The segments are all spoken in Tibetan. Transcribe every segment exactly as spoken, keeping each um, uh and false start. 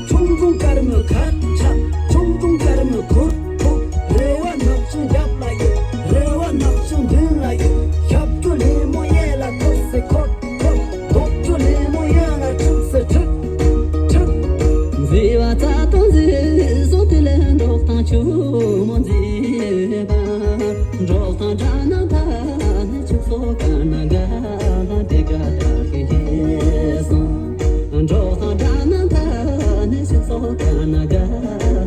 ཁྱུང་ཆུང་དཀར་མོའི་ཁ་ཁྲ། ཁྱུང་ཆུང་དཀར་མོའི་གུར་ཕུབ། རེ་བ་ནག་ཆུང་རྒྱབ་ལ་ཡོད། རེ་བ་ནག་ཆུང་མདུན་ལ་ཡོད། ཞབས་བྲོ་ལེ་མོ་གཡས་ལ་འཁོར་སེ་འཁོར་འཁོར། རྡོག་བྲོ་ལེ་མོ་གཡོན་ལ་འཁྲིག་སེ་འཁྲིག་འཁྲིག་མཛེས་པ་རྩྭ་ཐང་མཛེས་སོང་། དེ་ལས་འབྲོག་ཐང་ཆུ་མོ་མཛེས་པ། འབྲོག་ཐང་སྦྲ་ནང་ད་ནི་ཆུ་སོ་དཀར་ནག་ག་ལ་དེ་ག་ད་ཤི་ཤི་སོང་། འབྲོག་ཐང་སྦྲ་ནང་ད་ནི་ཆུ་སོ་དཀར་ནག་ག་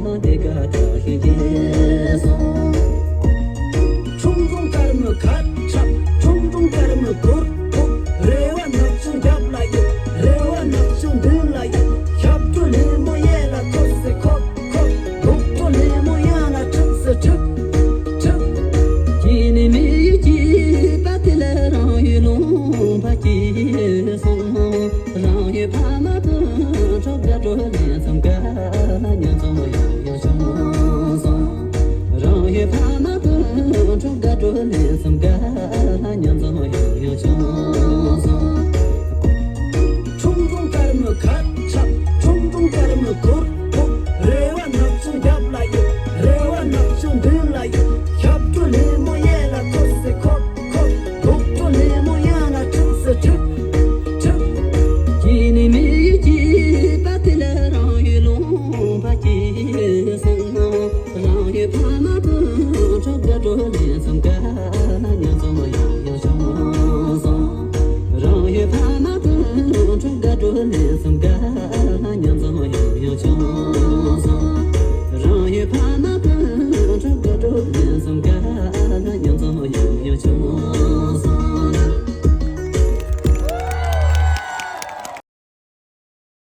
ལ་དེ་ག་ད་ཤི་ཤི་སོང་། ཁྱུང་ཆུང་དཀར་མོའི་ཁ་ཁྲ། ཁྱུང་ཆུང་དཀར་མོའི་གུར་ཕུབ། རེ་བ་ནག་ཆུང་རྒྱབ་ལ་ཡོད། རེ་བ་ནག་ཆུང་མདུན་ལ་ཡོད། ཞབས་བྲོ་ལེ་མོ་གཡས་ལ་འཁོར་སེ་འཁོར་འཁོར། རྡོག་བྲོ་ལེ་མོ་གཡོན་ལ་འཁྲིག་སེ་འཁྲིག་འཁྲིག་ཁྱེད་ནི་མི་ཡུལ་གྱི་པ་དེ་ལ་རང་ཡུལ་ལུང་པ་སྐྱིད་སོང་། རང་ཡུལ་ཕ་མ་སྤུན་གྲོགས་དགའ་སྤྲོ་ལེན་མཚམས་ག་ལ་མཉམ་འཛོམས་ཡང་ཡང་བྱུང་སོང་། རང་ཡུལ་ཕ་མ་སྤུན་གྲོགས་དགའ་སྤྲོ་ལེན་མཚམས་ག་ལ་མཉམ་འཛོམས་ཡང་ཡང་བྱུང་སོང་། ཁྱུང་ཆུང་དཀར་མོའི་ཁ་ཁྲ། ཁྱུང་ཆུང་དཀར་མོའི་གུར་ཕུབ། རེ་བ་ནག་ཆུང་རྒྱབ་ལ་ཡོད། རེ་བ་ནག་ཆུང་མདུན་ལ་ཡོད། ཞབས་བྲོ་ལེ་མོ་གཡས་ལ་འཁོར་སེ་འཁོར་འཁོར། རྡོག་བྲོ་ལེ་མོ་གཡོན་ལ་འཁྲིག་སེ་འཁྲིག་འཁྲིག་ཁྱེད་ནི་མི་ཡུལ་གྱི་པ་དེ་ལ་རང་ཡུལ་ལུང་པ་སྐྱིད་སོང་། རང་ཡུལ་ཕ་མ་སྤུན་གྲོགས་དགའ་སྤྲོ་ལེན་མཚམས་ག་ལ་མཉམ་འཛོམས་ཡང་ཡང་བྱུང་སོང་། རང་ཡུལ་ཕ་མ་སྤུན་གྲོགས་དགའ་སྤྲོ་ལེན་མཚམས་